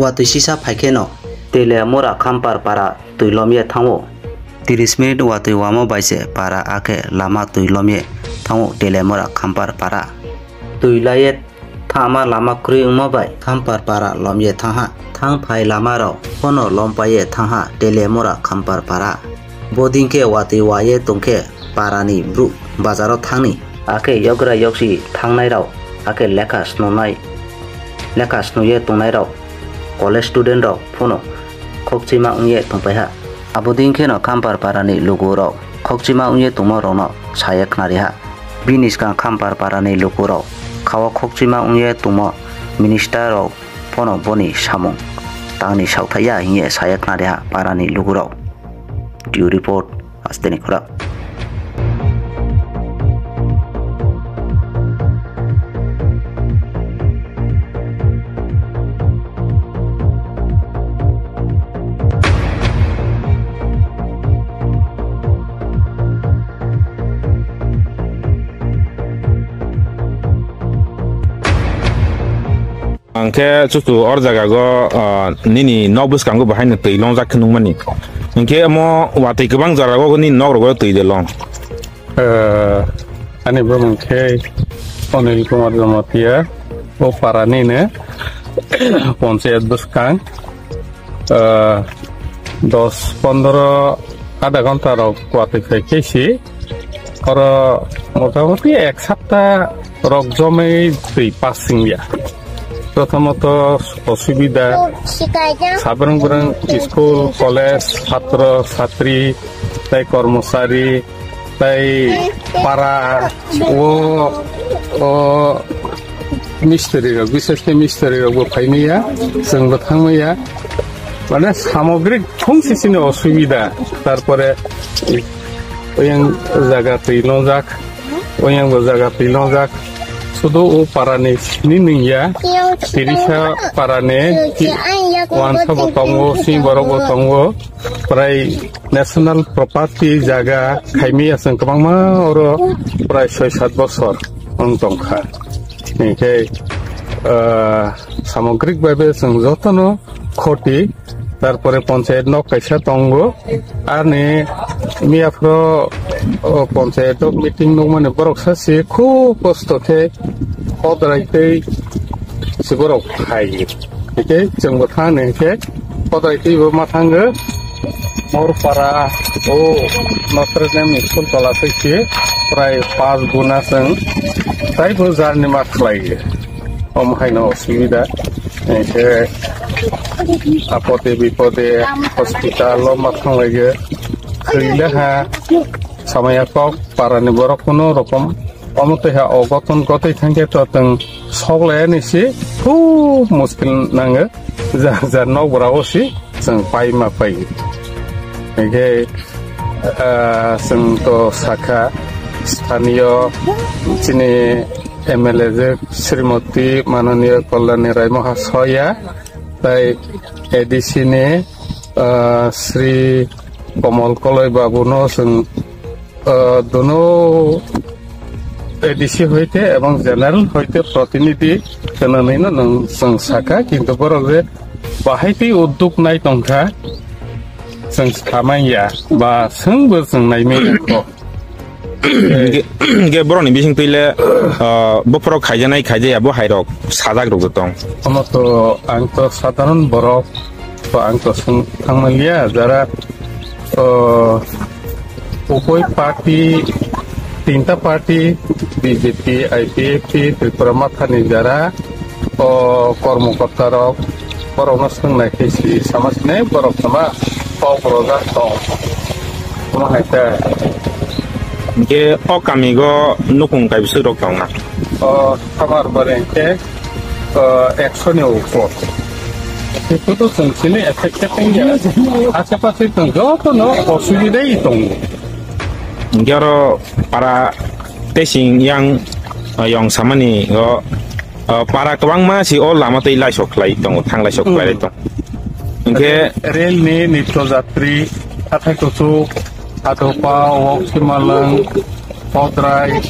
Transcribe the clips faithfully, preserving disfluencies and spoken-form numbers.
Watwi sisa phai kheno Telemura Khampar para twi lomye thango. Tris minute watwi wamo bai se para akhe lama twi lomye thango Telemura Khampar para. Twi laiye thangma lama kwrwi wngma bai Khampar para lomye thangha. Thang phai lama rok phano lompaiye thangha Telemura Khampar para. Bodin khe watwi waye tongkhe parani bru bazaro thangni. Akhe yokgra yoksi thangnai rok, akhe lekha snunai, lekha snuye tongnai rok, college student rok phano khokchima wngye tongpaiha. Abodin kheno Khampar parani lugu rok khokchima wngye tongma rokno saye khnariha. Bini swkang Khampar parani lugu rok khao khokchima wngye tongma minister rok phano boni samung tangni sauthaia hingye saye khnariha parani lugu rok. Due report, Asteni Khura. Hwnkhe chuchu or jaga go, ah, nini nok bwskango bo haino twi longjak khe nukmani. Hwnkhe omo watwi kwbang jora go nini nok rogo twi de long. Ah, ani bumung khe Anil Kumar Jamatia, o para nini ponchayat bwskang. Ah, dos pondro adha ghonta rok watwi phai khe si. Oro motamoti ek sapta rok jomai twi pass wngya. Prothomot osubida, sabrang brang school, college, chhatro, chhatri, tai kormochari, tai para, o, o mistri rok, bishes khe mistri rok bo phaimaya, chwng bo thangmaya. Mane samogrik thung sisini osubida, tarpore oyang jaga twi longjak, oyang bo jaga twi longjak. Sudo o parani sini nungya, tirisa parani ki-, wansa bo tongo, sini borok bo tongo, prai national property jaga khaimaya chwng kwbangma oro prai soi sat bosor wng tongkha. Hinkhe, ah, samogrik bhabe chwng jotono khoti, tarpore ponchayat nok kaisa tongo. Ani miyaphro, o, ponchayat o meeting nukmani borok sachi khub kosto khe kodrai tei se borok khai. Hingke chwngbo thangni hingke kodrai teibo ma thango. Morpara o Notre Dame ni school tola tei se prai pas guna chwng taibo jarni ma khlai. Omo haino osubida. Hingke apode bipode hospital o ma thanglaigo. Khwlaiha samaya kok parani borok kuno rokom omo tei ha o goton gotoi thangkhe to tong sok laya ni si khub muskil nango. Jar jar nok bora o si chwng pai ma pai. Hingke, ah, chwng to sakha sthaniyo chini M L A je Srimoti Mananiya Kalyani Rai Mahasoya, tai A D C ni, ah, Sri Komol Koloi Babu no chwng, ah, dono A D C hoite ebong general hoite protinidhi kwnanino nwng chwng sakha, kintu borok je bahai tei udduk nai tongkha, chwng samanya ba chwngbo chwng naimanya kho. Hingke, hingke borokni bising twi le, ah, bophorok khaijanai khaijaya bo hairok sajak rok tong. Omo to ang to sadharon borok, to ang to swng thangmaliya, jara, o, uboi party, tinta party, B J P, I P F T, Tripura Mothani jara, o, kormokorta rok, borokno swngnai khe si sama sinai borok sama kok rojak tong. Omo hai khe. Hingke o kamigo nukung kaibwswk rok tongna? O, Khamar bare hingke, o, ekso ni upor. Hingke to chwng sini affected wngya. Ashe pashe chwng jotono osubidai tongo. Hingke oro para tesing yang, o, yong samani o, o, para kwbangma si o lama tei laisok khlai tongo, thang laisok khlai tongo. Hingke rel ni nitto jatri, hathai kuchuk, Adopa, Wok Simalwng, Podrai,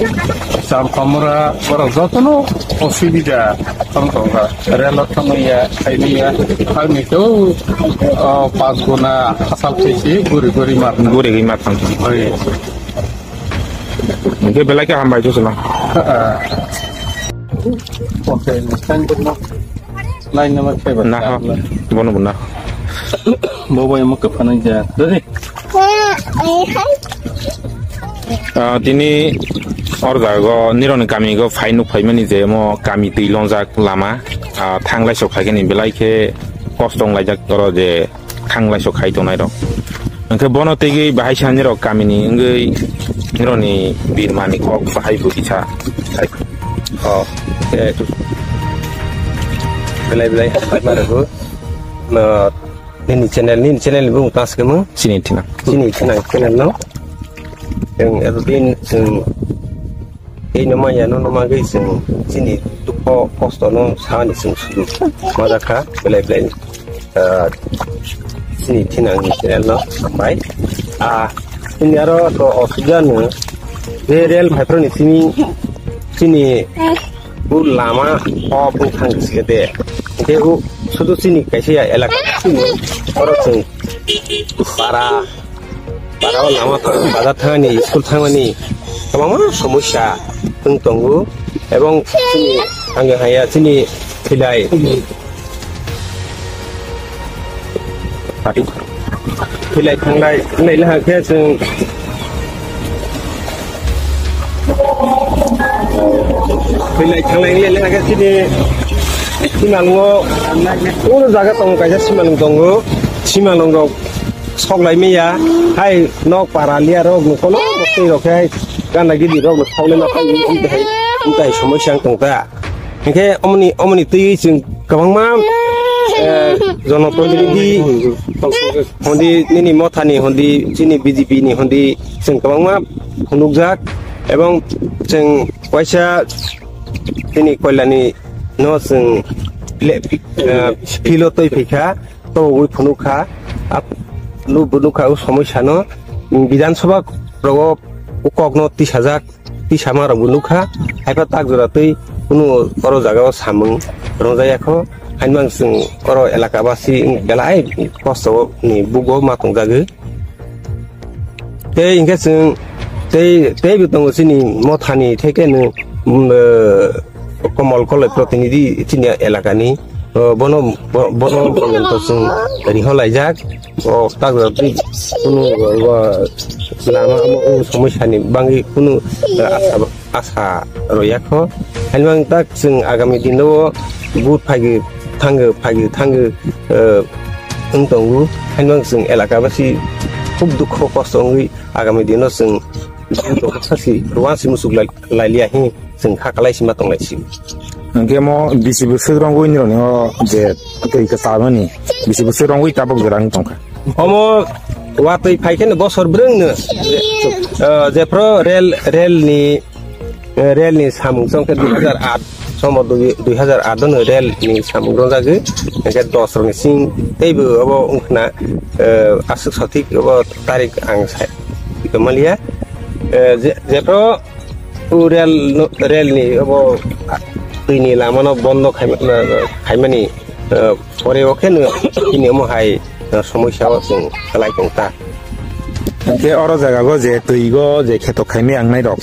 Tamkhamura borok jotono osubida tong tongo. Relo thangmaya, khaimaya, thangni khe o, o, pas guna hasal khaisi guri guri mar. Guri guri mar tong. Oi. Hwnkhe belai khe hambai jotono. Okay, thank you. Line number five. Naho, bono bo naho. Bo bai mo kaphana ja. Dadi. Ah, tini or jago nironi kami go phai nuk phaimani je mo kami twi longjak lama, ah, thanglai sok phaikhe ni belai khe kosto wng laijak oro je thanglai sok khai tongnai rok. Hwnkhe bono twi bahai sa nirok kami ni wngwi nironi birmani kok bahai bo kisa. Oh, eh, belai belai hambai ma rwgo. No, nini channel, nini channel ni bumung tang se kemo? Chini Thinang. Chini Thinang channel no. Chwng eto din chwng tei no maya no, no magwi chwng chini dukho kosto no sani chwng sudu. Majakha belai belai. Ah, chini Thinang ni channel no hambai. Ah, chini aro to osubida no je rel phaiphru ni chini, chini bu lama o bung thang sike de. Hwnkhe u sudu chini kaisa ya elaka chini oro chwng para Para o lama thang, bazar thangani, school thangmani kwbangma somosya wng tongo, ebong chini, ang haya chini thilai, thilai thanglai, thanglai laha khe chwng, thilai thanglai wngya laha khe chini simalwngo, o jaga tongo kaisa simalwng tongo, simalwng rok sok lai maya, hai nok para liya rok no kono twi rok khe hai gana gidi rok no sok lai ma phai, umtai, umtai somosya wng tong ta. Hinkhe omoni, omoni twi chwng kwbangma, eh, jonoprotinidhi hondi nini mothani hondi chini B J P ni hondi chwng kwbangma phunukjak ebong chwng waisa chini koilani no chwng le, eh, philo twi phaikha. Tobogwi phunukha, ap-, nu-, nukha o somosya no, mm, Bidhan Sabha rogo o kok no tisajak, tisama rok bo nukha, haiphano tak jora twi kunu oro jaga o samung rwngjakya kho, haino ang chwng oro elaka basi belai kosto ni bugo ma tongjagwi. Tei hinkhe chwng tei, tei bo tongo chini mothani theke no, mm, eh, Komol Koloi protinidhi chini elakani, eh, bono, bo-, bono to chwng riholaijak, o tak rok twi kunu, eh, lama omo o somosya ni bagwi kunu, eh, asa asa roya kho. Haino ang tak chwng agami dino o vote phagi thango, phagi thango, eh, wng tongo. Haino ang chwng elaka basi khub dukho kosto wngwi agami dino chwng sasi rwang si musuk lai, lai liya hi chwng kha kalai sima tong lai si. Hwnkhe mo bisi bwswk rwngwi nironi o je twi kwchamani bisi bwswk rwngwi tabuk jora wng tongkha. Omo watwi phai kheno bosor brwng no, eh, jephru rel, rel ni, eh, rel ni samung chong khe dui hajar aat, somor dui, dui hajar aat no rel ni samung rongjagwi, hwnkhe dos rok ni sing teibo obo wngkhna, eh, aswk sothik obo tarik ang sai tongmaliya. Eh, je, jephru o rel no, rel ni obo twi ni lama no bondo khaima-, khaimani, eh, pore o khe no chini omo hai, eh, somosya o chwng kwlai tong ta. Hwnkhe oro jaga go je twi go je kheto khaimai ang nai rok,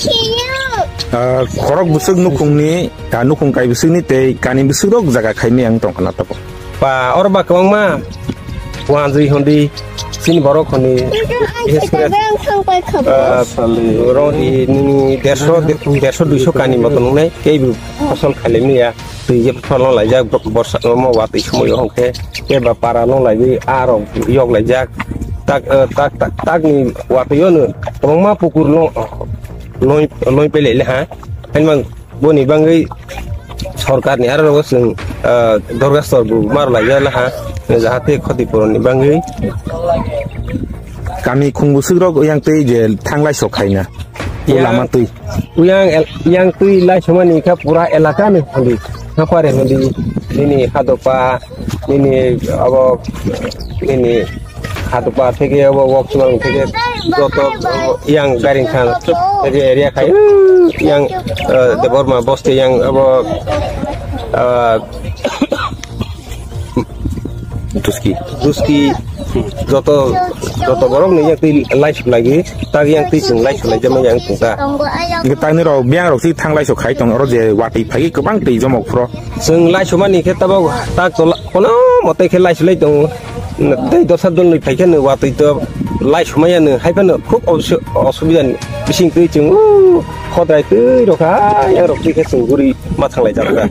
eh, khorok bwswk nukhung ni, ah, nukhung kai bwswk ni tei kani bwswk rok jaga khaimai ang tong khna tabuk. Ba, oro ba kwbangma wanjwi hondi, chini borok hondi, bises kore, ah, roni nini derso, derso duiso kani moto nungnai, teibo phosol khailai maya, twi je phosol no laijak, borsa, omo watwi somoi o hwnkhe, keba para no laiwi, arok yok laijak, tak, ah, tak, tak, takni watwi o no, kwbangma pukur no, noi, noi pelai le ha, haino mang, Boni bagwi sorkarni aro rogo chwng, ah, dorgastor bo mar laijak laha, jahate khotipuronni bagwi. Kami khung bwswk rok yang twi je thanglai sok khaina. O yang, lama twi. Yang el-, yang twi lai somani kha pura elaka ni hondi. Hapare hondi, nini hadopa, nini abo, nini Hatupa theke abo Wokchumang theke joto yang garing khan theke area khai yang, eh, Debbarma bosti yang abo, eh, Duski. Duski joto, joto borok ni yang twi laisuk lagi, tak yang twi chwng laisuk lai jama yang tungka. Hingke tak nirok biyang rok si thang laisuk khai tong oro je watwi phai kwbang twi jomok phro. Chwng laisuk mani khe tabok tak to la-, kono mote khe laisuk lai tongo. Tei dosa dol ni phai khe no watwi to laisuk maya no hai phano khub osu-, osubida ni bising twi chwng o khodai twi rok ha yang rok twi khe chwng guri ma thang lai jak kha.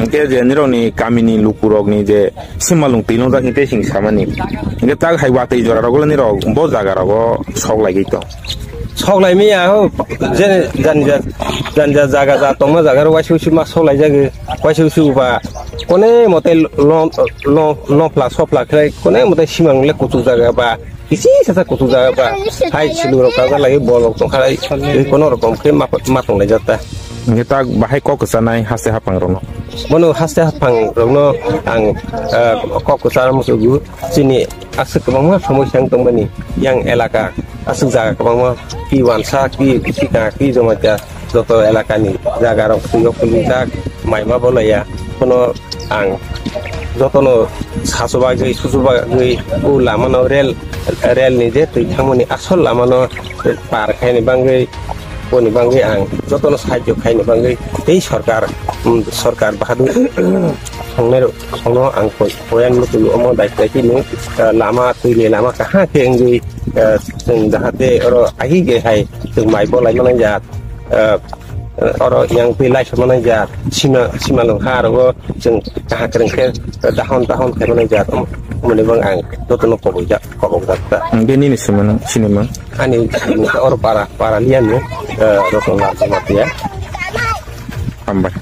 Hingke je nirokni kamini lukurokni je simalung twilongjak hingke sing samani. Hingke tak hai watwi jora rogo nirok bo jaga rogo sok laiwi tong. Sok lai maya ho, je jani ja, jani ja jaga ja tongma jaga ro waisa usi ma sok lai jagwi, waisa usi uba kone mote long, long, longphla sopla khlai kone mote simalung le kuchuk jaga ba. Kisi sasa kutuk jaga ba hai silu rok kaga lagi bol rok tongkha lai kono rokom khe ma ma tong lai jata. Nge tak bahai kok kesa nai haste hapang rok no. Bono haste hapang rok no ang, eh, kok kesa musugu chini aswk kwbangma somosya wng tongmani yang elaka aswk jaga kwbangma ki wansa ki sika ki joma kya joto elakani jaga rok twi o kulijak mai ma bolaya kono ang jotono sasu bagwi susu bagwi o lama no rel rel ni je twi thangmani asol lama no par khaini bagwi boni bagwi ang jotono sahajyo khaini bagwi tei sorkar, um, sorkar bahadur songnai rok no ang koi koyan mutu omo dai dai tini, uh, lama twi ni lama kaha khe wngwi, uh, chwng jahate oro agi ge hai chwng mai bolai manai jat, uh, oro yang twi laisuk manai jat, sima, sima lung ha rogo chwng kaham kwrwng khe dahon, dahon khe manai jat, um, umani bang ang jotono koboi jak, kobok jak ta. Ang bini ni sima nang, sini mang. Ani sini mang oro para, para lian ni, eh, rotong la jama tiya. Hambai.